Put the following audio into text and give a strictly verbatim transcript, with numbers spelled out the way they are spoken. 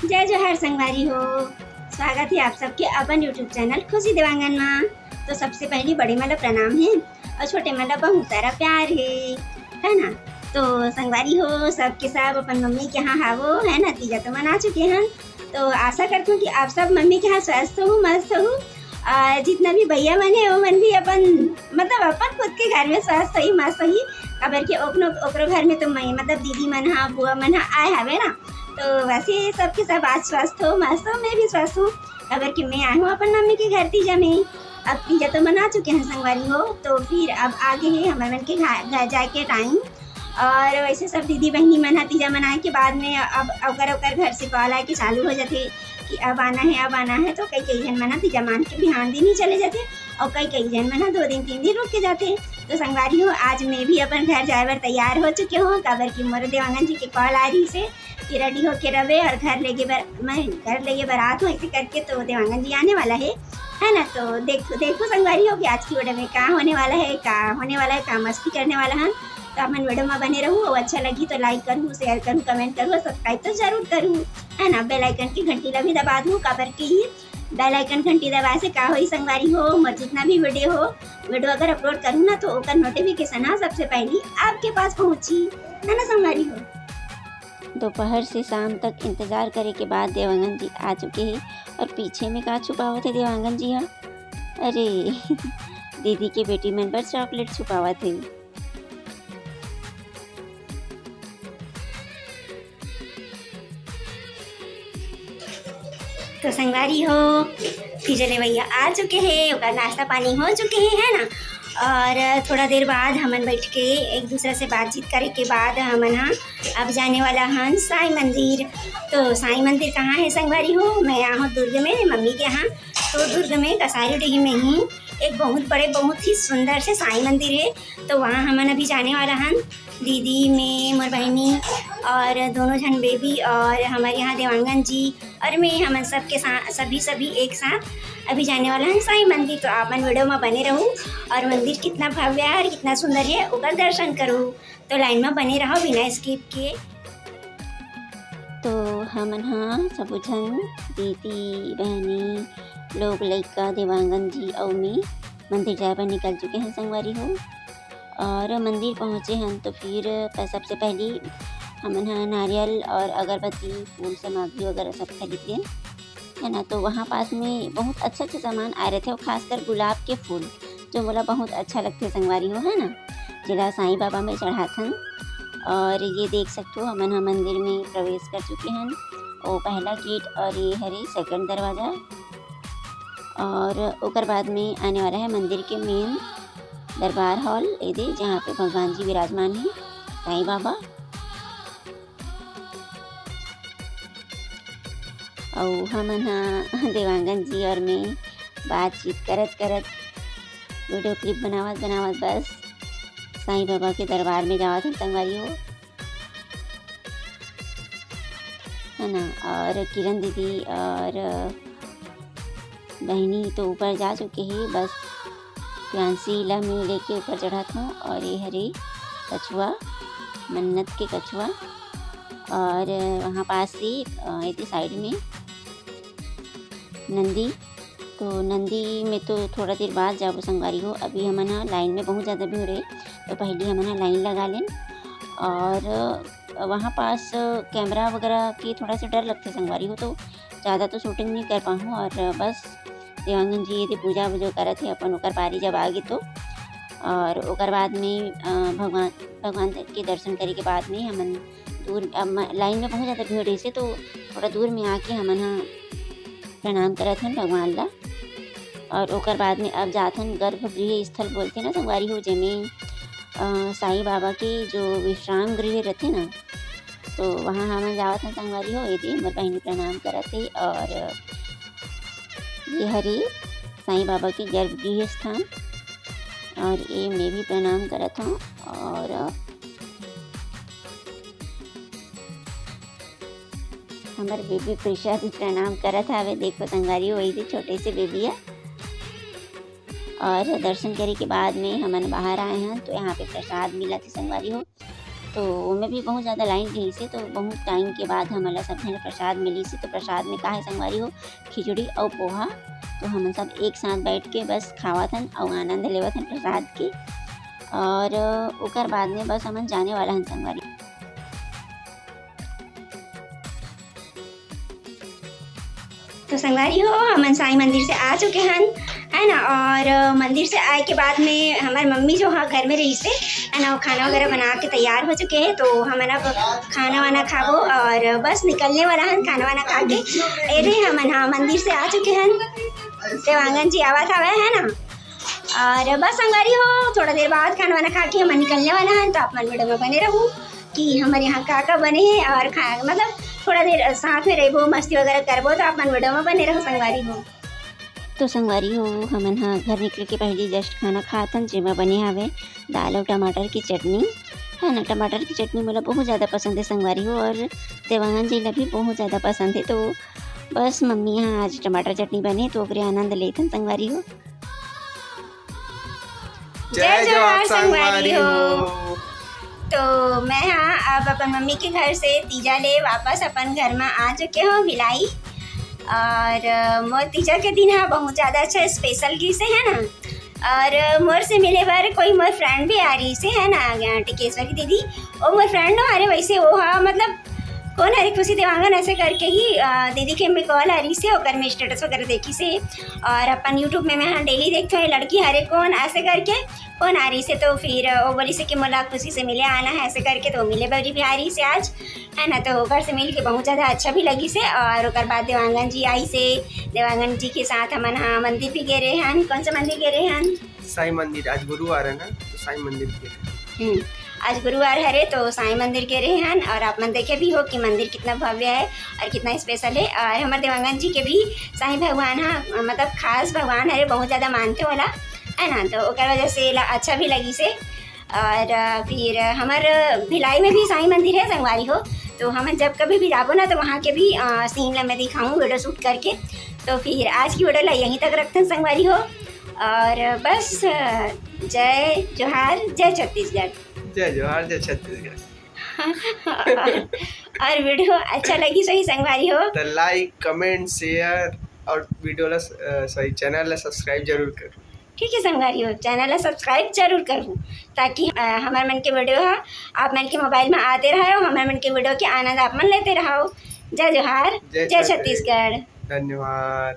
जय जोहार संगवारी हो, स्वागत है आप सबके अपन YouTube चैनल खुशी देवांगन मा। तो सबसे पहली बड़े मन ला प्रणाम है और छोटे मन ला बहुत सारा प्यार है, है ना। तो संगवारी हो, सबके सब अपन मम्मी के यहाँ हावो, है ना, तीजा तो मना चुके हैं। तो आशा करती हूँ कि आप सब मम्मी के यहाँ स्वस्थ हो, मस्त हो। और जितना भी भैया मन है, वो मन भी अपन, मतलब अपन खुद के घर में स्वस्थ ही मस्त ही, काबर के ओकनो ओकरो घर में तो मैं, मतलब दीदी मन हा, बुआ मन हा आए हवे ना। तो वैसे सबके सब आज स्वस्थ हो, मस्त हो, मैं भी स्वस्थ हूँ, काबर कि मैं आई हूँ अपन मम्मी के घर तीजा में। अब तीजा तो मना चुके हैं संगवारी हो, तो फिर अब आगे है हमारे मन के घर, घर जाए के टाइम। और वैसे सब दीदी बहनी मन ह तीजा मनाए के बाद में अब ओकर ओकर घर से कॉल आए के चालू हो जाथे कि अब आना है, अब आना है। तो कई कई झन मन ह तीजा मान के बिहान दिन ही चले जाथे और कई कई झन मन ह दो दिन तीन दिन रुक के जाथे। तो संगवारी हो, आज मैं भी अपन घर जाए बर तैयार हो चुके हूँ, काबर कि मोर देवांगन जी के कॉल आ रही से कि रेडी होके रहे और घर लेगे बर, मैं घर लेगे बर आत हूँ, ऐसे करके। तो देवांगन जी आने वाला है, है ना। तो देख देखो संगवारी हो कि आज की वीडियो में का होने वाला है, का होने वाला है, का मस्ती करने वाला है। तो आप मन वीडियो में बने रहू, और अच्छा लगी तो लाइक करू, शेयर करू, कमेंट करू, सब्सक्राइब तो जरूर करू, है ना। बेल आइकन की घंटी ला भी दबा दू, काबर की बेल आइकन घंटी दबाए से का होई संगवारी हो, मोर जितना भी वीडियो हो, वीडियो अगर अपलोड करूँ ना, तो ओकर नोटिफिकेशन ना सबसे पहली आपके पास पहुँची, है ना संगवारी हो। दोपहर से शाम तक इंतजार करे के बाद देवांगन जी आ चुके हैं। और पीछे में का छुपावत है देवांगन जी हा? अरे दीदी के बेटी मन बर चॉकलेट छुपावत है। तो संगवारी हो, तीजा लेवइया आ चुके हैं, ओकर नाश्ता पानी हो चुके हैं, है ना। और थोड़ा देर बाद हमन बैठ के एक दूसरा से बातचीत करे के बाद हमन हा अब जाने वाला हन साईं मंदिर। तो साईं मंदिर कहाँ है संगवारी हो? मैं यहाँ दुर्ग में, मम्मी के यहाँ। तो दुर्ग में कसारी डीह में ही एक बहुत बड़े, बहुत ही सुंदर से साईं मंदिर है। तो वहाँ हमन अभी जाने वाला हन, दीदी, मैं, मोर बहनी और दोनों झन बेबी और हमारे यहाँ देवांगन जी और मैं, हमन सबके साथ, सभी सभी एक साथ अभी जाने वाला हन साईं मंदिर। तो आप मन वीडियो में बने रहू और मंदिर कितना भव्य है और कितना सुंदर है, ओकर दर्शन करू। तो लाइन में बने रहो बिना स्किप किए। तो हमन हा सबो झन, दीदी, बहनी लोग, लइका, देवांगन जी अउ मैं मंदिर जाए बर निकल चुके हैं संगवारी हो। और मंदिर पहुँचे हन तो फिर प-, सबसे पहली हमन ह नारियल और अगरबत्ती, फूल, सामग्री वगैरह सब खरीद लेन, है ना। तो वहाँ पास में बहुत अच्छा अच्छा सामान आए रहथे, और खासकर गुलाब के फूल, जो मोला बहुत अच्छा लगथे संगवारी हो, है ना, जेला साईं बाबा में चढ़ाथन। और ये देख सकथो, हमन ह मंदिर में प्रवेश कर चुके हन। ओ पहला गेट और ये हरे सेकंड दरवाजा। और ओकर बाद में आने वाला है मंदिर के मेन दरबार हॉल, एदे, जहाँ पे भगवान जी विराजमान हैं, साईं बाबा। अउ हमन ह देवांगन जी और मैं बातचीत करत करत, वीडियो क्लिप बनावत बनावत बस साईं बाबा के दरबार में जावत हन संगवारी हो, है ना। और किरण दीदी और बहनी तो ऊपर जा चुके हैं, बस प्रियांशी ला मैं लेके ऊपर चढ़त हूँ। और ये हरे कछुआ, मन्नत के कछुआ, और वहाँ पास ही, अ, एती साइड में नंदी। तो नंदी में तो थोड़ा देर बाद जाबो संगवारी हो, अभी हमन ह लाइन में बहुत ज़्यादा भीड़ है, तो पहली हमन ह लाइन लगा लेन। और वहाँ पास कैमरा वगैरह के थोड़ा सा डर लगथे संगवारी हो, तो ज़्यादा तो शूटिंग नहीं कर पाहूँ। और बस देवांगन जी ये पूजा वूजा करत हे अपन, ओकर पारी जब आगे तो, और ओकर बाद में, अ, भगवान, भगवान के दर्शन करे के बाद में हमन दूर, अब म-, लाइन में बहुत ज़्यादा भीड़ रहिसे, तो थोड़ा दूर में आके हमन ह प्रणाम करत हन भगवान ला। और ओकर बाद में अब जाथन गर्भगृह स्थल बोलथे ना संगवारी हो, जेमे, अ, साईं बाबा के जो विश्राम गृह रथे ना, तो वहाँ हमन जावत हन संगवारी हो। एदे मोर बहिनी प्रणाम करत हे और ये हरे साईं बाबा के गर्भगृह स्थान। और ये मैं भी प्रणाम करत हूँ। और हमर बेबी प्रिशा भी प्रणाम करत हवे। देखो संगवारी हो, वही छोटे से बेबी है। और दर्शन करे के बाद में हमन बाहर आए हैं, तो यहाँ पे प्रसाद मिला थे संगवारी हो। तो ओमे भी बहुत ज़्यादा लाइन रहिस हे, तो बहुत टाइम के बाद हमन ला सब झन प्रसाद मिलिस हे। तो प्रसाद में का हे संगवारी हो, खिचड़ी अउ पोहा। तो हमन सब एक साथ बैठ के बस खावत हन अउ आनंद लेवत हन प्रसाद के। और ओकर बाद में बस हमन जाने वाला हन संगवारी। तो संगवारी हो, हमन साईं मंदिर से आ चुके हन, है ना। और, अ, मंदिर से आए के बाद में हमार मम्मी जो है घर में रहिस हे, है ना, वो खाना वगैरह बना के तैयार हो चुके हैं। तो हमन अब खाना वाना खाबो और बस निकलने वाला हन खाना वाना खा के। ए दे हमन, हाँ, मंदिर से आ चुके हन। देवांगन जी आवत हवे, है ना। और बस संगवारी हो, थोड़ा देर बाद खाना वाना खा के हमन निकलने वाला हन, तो आप मन वीडियो में बने रहू कि हमर यहाँ का का बने हे और खा, मतलब थोड़ा देर साथ में रहबो, मस्ती वगैरह करबो, तो आप मन वीडियो में बने रहू संगवारी हो। तो संगवारी हो, हमन ह घर निकले के पहली just खाना खात हन, जेमा बने हवे दाल अउ टमाटर की चटनी, है ना। टमाटर की चटनी मोला बहुत ज़्यादा पसंद है संगवारी हो, और देवांगन जी ला भी बहुत ज़्यादा पसंद है। तो बस मम्मी यहाँ आज टमाटर चटनी बने, तो ओकरे आनंद लेथन संगवारी हो। जय जोहार संगवारी हो। तो मैं हाँ अब अपन मम्मी के घर से तीजा ले वापस अपन घर में आ चुके हूँ भिलाई। और, अ, मोर तीजा के दिन हा बहुत ज़्यादा अच्छा स्पेशल गिस हे, है ना। और, अ, मोर से मिले बर कोई मोर फ्रेंड भी आ रहिस हे, है ना, अ, टिकेश्वरी दीदी। ओ मोर फ्रेंड हरे, वैसे वो हा, मतलब, कोन हरे खुशी देवांगन ऐसे करके ही, अ, दीदी के में कॉल आ रहिस हे, ओकर में स्टेटस वगैरह देखिस हे। और अपन यूट्यूब में मैं हाँ डेली देखथों, ये लड़की हरे कोन ऐसे करके फोन आ रहिस हे। तो फिर वो बोलिस हे कि मोला खुशी से मिले आना है ऐसे करके, तो मिले बर भी आ रहिस हे आज, है ना। तो ओकर से मिल के बहुत ज़्यादा अच्छा भी लगिस हे। और ओकर बाद देवांगन जी आइस हे, देवांगन जी के साथ हमन हाँ मंदिर भी गे रहे हन। कौन सा मंदिर गे रहे हन? साईं मंदिर, आज गुरुवार है ना, तो साईं मंदिर गे रहे। हम्म, आज गुरुवार हरे, तो साईं मंदिर गे रहे हन। और आप मन देखे भी हो कि मंदिर कितना भव्य है और कितना स्पेशल है। और हमर देवांगन जी के भी साईं भगवान हा, मतलब, खास भगवान हरे, बहुत ज़्यादा मानथे ओला, है ना। तो ओकर वजह से ला अच्छा भी लगिस हे। और, अ, फिर हमर भिलाई में भी साईं मंदिर है संगवारी हो, तो हमन जब कभी भी जाबो ना, तो वहाँ के भी, अ, सीन ला मैं दिखाऊँ वीडियो शूट करके। तो फिर आज की वीडियो ला यहीं तक रखथन संगवारी हो। और बस, अ, जय जोहार, जय छत्तीसगढ़। जय जोहार, जय छत्तीसगढ़। और वीडियो अच्छा लगिस होही संगवारी हो, तो like, comment, share और वीडियो ला स-, अ, सॉरी, चैनल ला subscribe जरूर करो। ठीक है संगवारी हो, चैनल ला subscribe जरूर करो, ताकि, अ, हमर मन के वीडियो हा आप मन के मोबाइल में आते रहे और हमर मन के वीडियो के आनंद आप मन लेते रहो। जय जोहार, जय जय छत्तीसगढ़। छत्तीसगढ़। धन्यवाद।